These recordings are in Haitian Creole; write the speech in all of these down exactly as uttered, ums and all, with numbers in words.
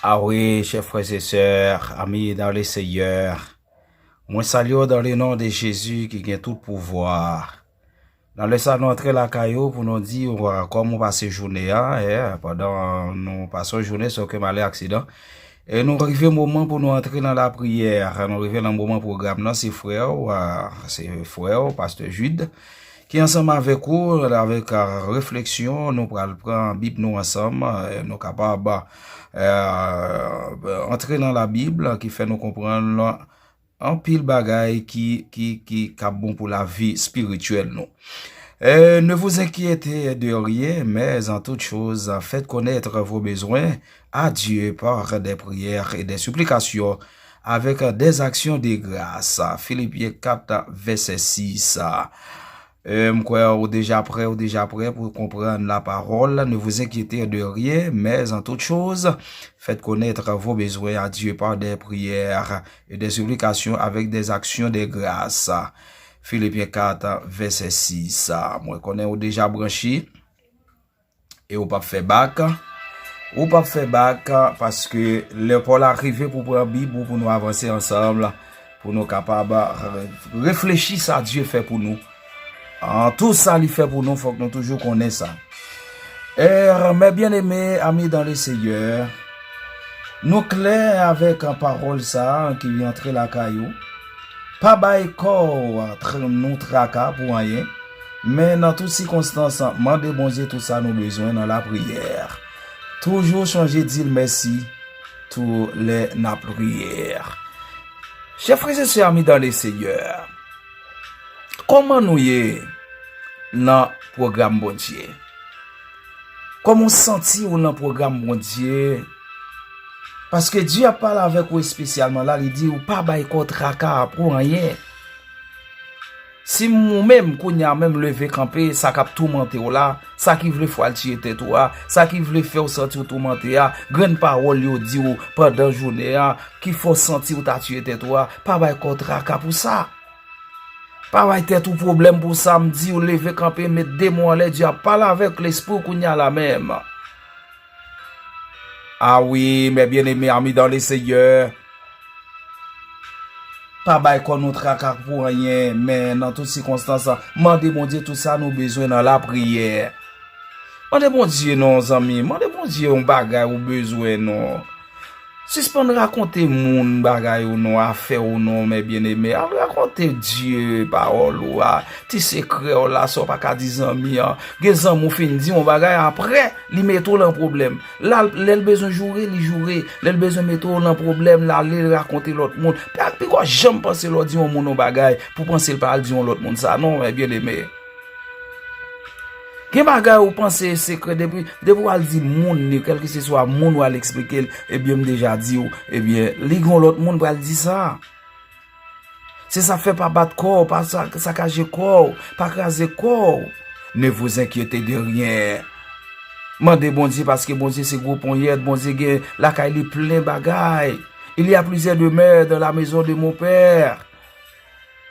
Ah wi, chè frè e sè, ami dans le Seigneur, mwen salye w dans le nom de Jésus ki gen tout pouvwa. Nan lè sa, nou antre lakay ou pou nou di w, ah, kòman w pase jounen an, eh, pandan nou pase yon jounen, sòke malè aksidan. E nou rive moman pou nou antre nan lapriyè. Nou rive nan moman pwogram nan, se frè w, ah, se frè w, pastè Jude, ki ansanm avèk ou, avèk, ah, refleksyon, nou pral pran Bib nou ansanm, eh, nou kapab, eh, antre nan Labib, ki fè nou konprann anpil bagay ki, ki, ki k ap bon pou lavi espirityèl nou. Euh, ne vous inquiétez de rien, mais en toute chose, faites connaître vos besoins à Dieu par des prières et des supplications avec des actions de grâce. Philippiens quatre, verset six. Euh, m kwè ou deja prè, ou deja prè pou konprann la parole. Ne vous inquiétez de rien, mais en toute chose, faites connaître vos besoins à Dieu par des prières et des supplications avec des actions de grâce. Philippiens quatre, verset six. Mwen konnen ou deja branche e ou p ap fè bak. Ou p ap fè bak paske lè pa w la rive pou pran Bib ou pou nou avanse ansanm, pou nou kapab re-, reflechi sa Dye fè pou nou. An tou sa li fè pou nou, fòk nou toujou konnen sa. Eh, mes bien-aimés, amis dans le Seigneur, nou klè avèk pawòl sa a ki antre lakay ou. Pa bay kò w tr-, nou traka pou anyen, men nan tout sikonstans, mande Bondye tout sa nou bezwen nan lapriyè. Toujou sonje di l mèsi tou lè n ap priye. Chè frè e sè, ami dans le Seigneur, kòman nou ye nan pwogram Bondye? Kòman w santi w nan pwogram Bondye? Paske Dye ap pale avèk ou espesyalman la, li di w pa bay kò w traka pou anyen. Si m ou menm, kounye a menm, leve kanpe, sa k ap toumante w la, sa ki vle fè w al tiye tèt ou a, sa ki vle fè w santi w toumante a, grenn pawòl yo di w pandan jounen an, ki fè w santi w ta tiye tèt ou a, pa bay kò w traka pou sa. Pa bay tèt ou pwoblèm pou sa, m di w leve kanpe, met de men w anlè, Dye ap pale avèk lespri w kounye a la menm. Ah wi, mes bien-aimés, amis dans le Seigneur, pa bay kò nou traka pou anyen, men nan tout sikonstans, mande Bondye tout sa nou bezwen nan lapriyè. Mande Bondye non, zanmi, mande Bondye yon bagay ou bezwen non. Sispann rakonte moun bagay ou non, afè ou non, mes bien-aimés. Al rakonte Dye pawòl ou a, ti sekrè w la, sa w pa ka di zanmi an. Gen zanmi w fin di yon bagay, apre, li mete w nan pwoblèm. La, lè l bezwen joure, li joure. Lè l bezwen mete w nan pwoblèm, l ale, l rakonte lòt moun. Pa, poko janm panse lè w di yon moun yon bagay, pou panse l pa al di yon lòt moun sa. Non, mes bien-aimés. Gen bagay ou panse e sekrè, depi, depi w al di moun li, kèlkeseswa moun w al eksplike l, ebyen, m deja di w, ebyen, li gen yon lòt moun pral di sa. Se sa fè pa bat kò w, pa sa-, sakaje kò w, pa kraze kò w. Ne vous inquiétez de rien. Mande Bondye, paske Bondye se gwo ponyèt, Bondye gen lakay li plen bagay. Il y a plusieurs demeures dans la maison de mon Père.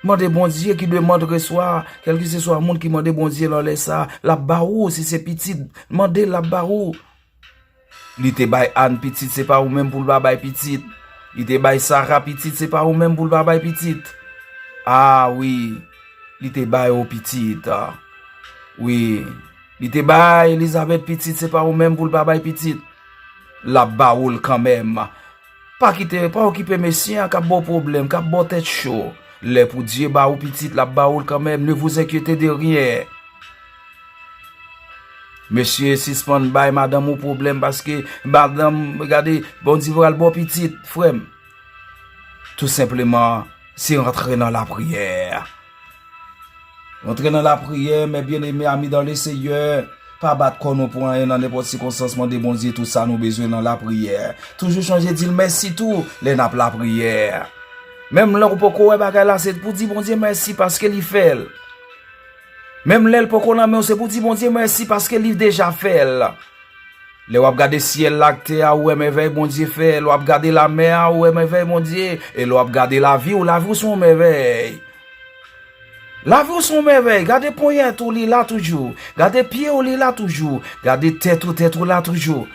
Mande Bondye, qui demande reçoit, kèlkeseswa moun ki mande Bondye nan lè sa, l ap ba ou, si se pitit, mande l, l ap ba ou. Li te bay Ann pitit, se pa ou menm pou l pa bay pitit. Li te bay Sara pitit, se pa ou menm pou l pa bay pitit. Ah wi, li te bay ou pitit. Wi, li te bay Elizabèt pitit, se pa ou menm pou l pa bay pitit. L ap ba ou l kanmenm. Pa kite, pa okipe mesye a k ap ba w pwoblèm, k ap ba w tèt cho. Lè pou Dye ba ou pitit, l ap ba ou l kanmenm. Ne vous inquiétez de rien. Mesye, sispann bay madanm ou pwoblèm paske madanm, gade, Bondye pral ba w pitit, frè m. Tou senpleman, se rantre nan lapriyè. Antre nan lapriyè, mes bien-aimés, amis dans le Seigneur. Pa bat kò nou pou anyen nan nenpòt sikonstans, mande Bondye tout sa nou bezwen nan lapriyè. Toujou sonje di l mèsi tou lè n ap lapriyè. Menm lè w poko wè bagay la, se pou di Bondye mèsi paske li fè l. Menm lè l poko nan men w, se pou di Bondye mèsi paske li deja fè l. Lè w ap gade syèl la ak tè a, ou wè mèvèy Bondye fè. Lè w ap gade lamè a, ou wè mèvèy Bondye. E lè w ap gade lavi w, lavi w se yon mèvèy. Lavi w se yon mèvèy. Gade ponyèt ou, li la toujou. Gade pye w, li la toujou. Gade tèt ou, tèt ou la toujou.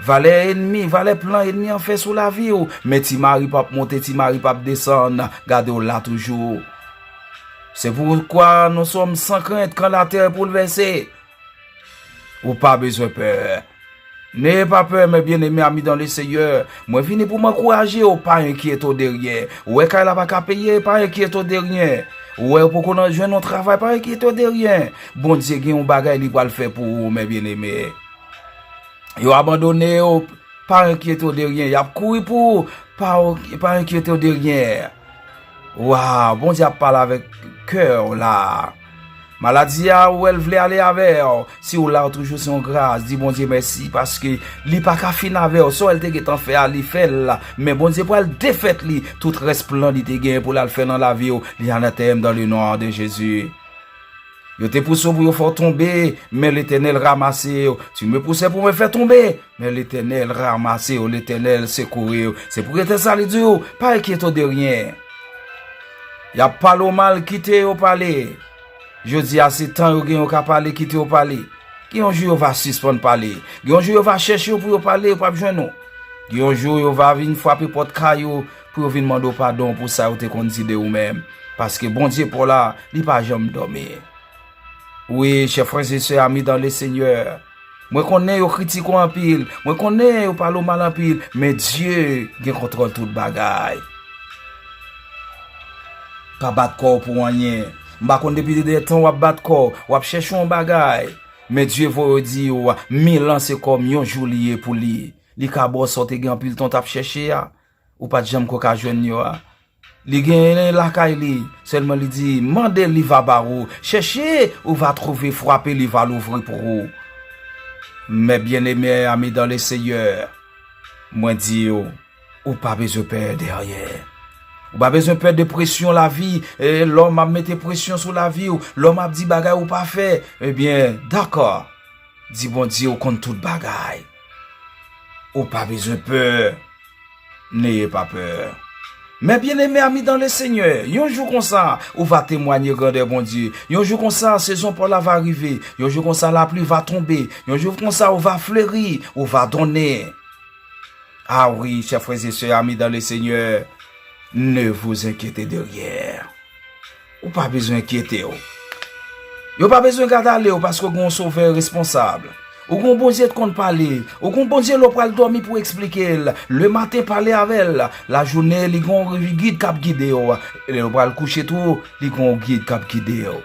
Valè ènmi, valè plan ènmi an fè sou lavi w, men Ti Mari p ap monte, Ti Mari p ap desann, gade w la toujou. C'est pourquoi nous sommes sans crainte quand la terre est bouleversée. Ou pa bezwen pè. N'ayez pas peur, mes bien-aimés amis dans le Seigneur. Mwen vini pou m ankouraje w, pa enkyete w de ryen. Ou wè kay la pa ka peye, pa enkyete w de ryen. Ou wè ou poko nan jwenn yon travay, pa enkyete w de ryen. Bondye gen yon bagay li pral fè pou ou, mes bien-aimés. Yo abandone w, pa enkyete w de ryen. Y ap kouri pou ou, pa, pa enkyete w de ryen. Waw, Bondye ap pale avèk kè w la. Maladi a, ou wè l vle ale avè w. Si w la, w toujou se yon gras. Di Bondye mèsi, paske li pa ka fin avè w. Sa w wè l te gentan fè a, li fè l. Men Bondye pral defèt li. Tout rès plan li te genyen pou l al fè nan lavi w, li anatèm dans le nom de Jésus. Yo te pouse w pou yo fè w tonbe, men Letènèl ranmase w. Tu me poussais pour me faire tomber, men Letènèl ranmase w, Letènèl sekouri w. Se pou retèl sa li di w, pa enkyete w de ryen. Y ap pale w mal, kite yo pale. Jodi a se tan yo gen yo ka pale, kite yo pale. Gen yon jou yo va sispann pale. Gen yon jou yo va chèche w pou yo pale, yo p ap jwenn ou. Gen yon jou yo va vin frape pòt kay ou pou yo vin mande w padon pou sa yo te konn di de ou menm. Paske Bondye pa w la, li pa janm dòmi. Wi, chè frè e sè, ami dans le Seigneur. Mwen konnen yo kritike w anpil, mwen konnen yo pale w mal anpil, men Dye gen kontwòl tout bagay. Pa bat kò w pou anyen. M pa konn depi de tan w ap bat kò w, w ap chèche yon bagay. Men Dye voye w di w, mil an se kòm yon jou li ye pou li. Li ka ba w sa w te gen anpil tan w t ap chèche a. Ou pa t janm ko ka jwenn yo a. Li genyen lakay li, sèlman li di, mande, li va ba ou. Chèche, ou va twouve, frape, li va louvri pou ou. Mes bien-aimés amis dans le Seigneur, mwen di w, ou pa bezwen pè de anyen. Ou pa bezwen pè de presyon lavi. E, lòm ap mete presyon sou lavi w, lòm ap di bagay ou pa fè. Ebyen, dakò. Di Bondye ou konn tout bagay. Ou pa bezwen pè. N'ayez pas peur. Mes bien-aimés amis dans le Seigneur, yon jou konsa, ou va temwanye grandè Bondye. Yon jou konsa, sezon pa w la va rive. Yon jou konsa, lapli va tonbe. Yon jou konsa, ou va fleri, ou va donnen. Ah wi, chè frè e sè, ami dans le Seigneur, ne vous inquiétez de rien. Ou pa bezwen enkyete w. Yo pa bezwen gad ale w paske w gen yon Sovè responsab. Ou gen yon Bondye k konn pale. Ou gen yon Bondye lè w pral dòmi pou w eksplike l. Lematen pale avè l. Lajounen li gen yon gid k ap gide w. E lè w pral kouche tou, li gen yon gid k ap gide w.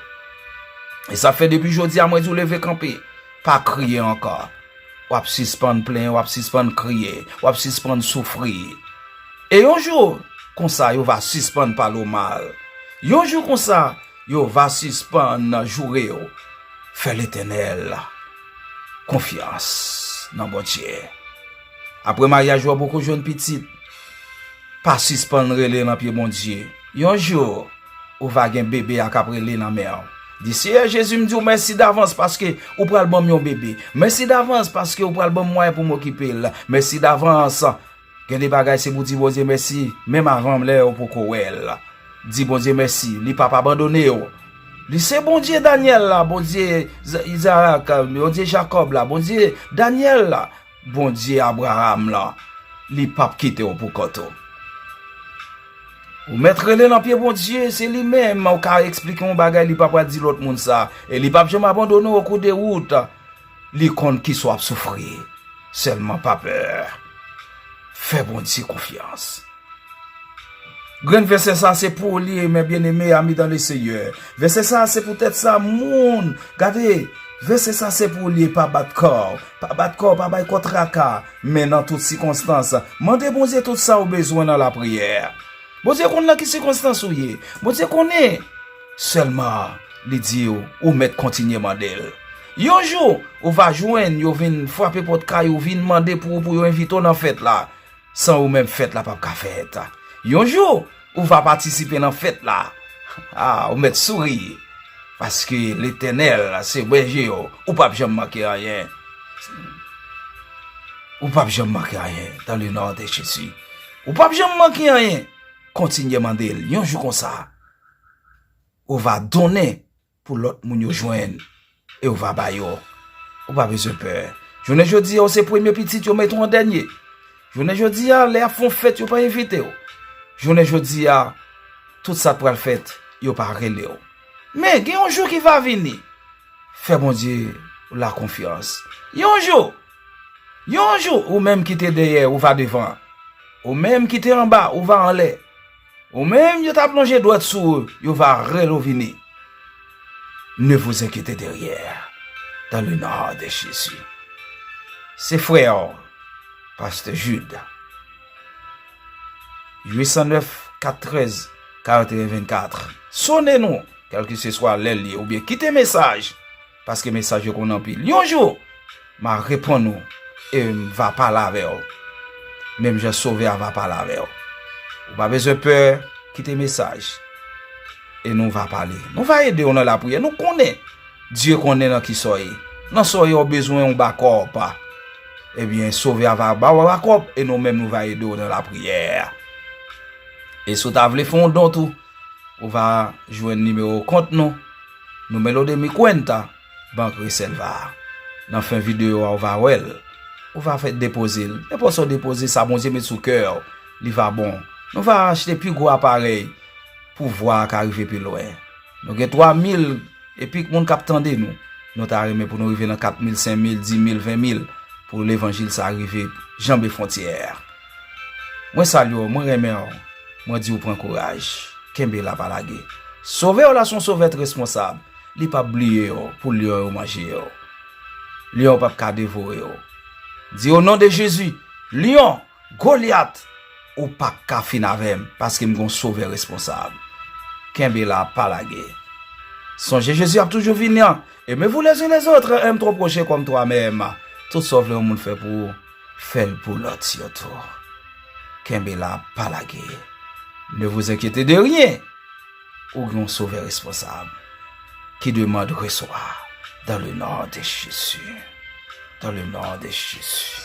E sa fè depi jodi a mwen di w leve kanpe. Pa kriye ankò. W ap sispann plenyen, w ap sispann kriye, w ap sispann soufri. E yon jou konsa, yo va sispann pale w mal. Yon jou konsa, yo va sispann joure w. Fè Letènèl konfyans nan Bondye. Apre maryaj ou a poko jwenn pitit, pa sispann rele nan pye Bondye. Yon jou, ou va gen bebe a k ap rele nan men w. Di, Seyè Jezi, m di w mèsi davans paske ou pral ban m yon bebe. Mèsi davans paske ou pral ban m mwayen pou m okipe l. Mèsi davans. Gen de bagay se pou di Bondye mèsi, menm avan lè ou poko wè l. Di Bondye mèsi, li p ap abandone w. Li se Bondye Danyèl la, Bondye Izarak, Bondye Jakòb la, Bondye Danyèl la, Bondye Abraram la. Li p ap kite w pou kont ou. Ou mèt rele nan pye Bondye, se li menm ou ka eksplike yon bagay, li pa pral di lòt moun sa. E li p ap janm abandone w okou de wout. Li konn kisa w ap soufri. Sèlman pa pè. Fè Bondye konfyans. Grenn vèsè sa se pou ou li ye, mes bien-aimés amis dans le Seigneur. Vèsè sa se poutèt sa moun, gade, vèsè sa se pou ou li ye, pa bat kò w, pa bat kò w, pa bay kò w traka, men nan tout sikonstans, mande Bondye tout sa ou bezwen nan lapriyè. Bondye konn nan ki sikonstans ou ye. Bondye konnen. Sèlman, li di w, ou mèt kontinye mande l. Yon jou, ou va jwenn yo vin frape pòt kay ou, vin mande pou ou, pou yo envite w nan fèt la. San ou menm, fèt la p ap ka fèt. Yon jou, ou va patisipe nan fèt la. Ah, ou mèt souri. Paske Letènèl se bèje w. Ou p ap janm manke anyen. Ou p ap janm manke anyen dans le nom de Jésus. Ou p ap janm manke anyen. Kontinye mande l. Yon jou konsa, ou va donnen pou lòt moun yo jwenn e ou va ba yo. Ou pa bezwen pè. Jounen jodi a, ou se premye pitit, yo mete w an dènye. Jounen jodi a, lè y ap fè yon fèt, yo pa envite w. Jounen jodi a, tout sa k pral fèt, yo pa rele w. Men, gen yon jou ki va vini. Fè Bondye la konfyans. Yon jou, yon jou, ou menm ki te dèyè, ou va devan. Ou menm ki te anba, ou va anlè. Ou menm, yo t ap lonje dwèt sou ou, yo va rele w vini. Ne vous inquiétez de rien. Dans le nom de Jésus. Se frè w, Pastè Jude. Uit san nèf, kat trèz, karant et un vennkat. Sone nou, kèlkeswa lè l ye, oubyen kite mesaj, paske mesaj yo konn anpil. Yon jou, m a reponn ou e m va pale avè w. Menm jan Sovè a va pale avè w. Ou pa bezwen pè, kite mesaj. E nou va pale. Nou va ede w nan lapriyè. Nou konnen. Dye konnen nan kisa w ye. Nan sa w ye, w bezwen yon bakòp. Ebyen, Sovè a va ba w bakòp e nou menm nou va ede w nan lapriyè. E si w ta vle fè yon don tou, ou va jwenn nimewo kont nou, Numero de mi cuenta, Bank Reselva. Nan fen videyo a, ou va wè l. Ou va fè depoze l. Nenpòt sa w depoze, sa Bondye met sou kè w, li va bon. Nou va achte pi gwo aparèy pou vwa a ka rive pi lwen. Nou gen twa mil epi moun k ap tande nou. Nou ta renmen pou nou rive nan kat mil, senk mil, dis mil, ven mil, pou levanjil sa rive janbe fwontyè. Mwen salye w, mwen renmen w, mwen di w pran kouraj, kenbe la pa lage. Sovè w la se yon sovè k responsab, li p ap bliye w pou lyon yo manje w. Lyon yo p ap ka devore w. Di o non de Jezi, lyon, Golyat, ou p ap ka fin avè m, paske m gon sovè responsab. Kenbe la, pa lage. Sonje Jezi ap toujou vini an. Aimez-vous les uns les autres, aime ton prochain comme toi-même. Tout sa w vle yon moun fè pou ou, fè l pou lòt yo tou. Kenbe la, pa lage. Ne vous inquiétez de rien. Ou gen yon sovè responsab. Qui demande reçoit. Dans le nom de Jésus. Dans le nom de Jésus.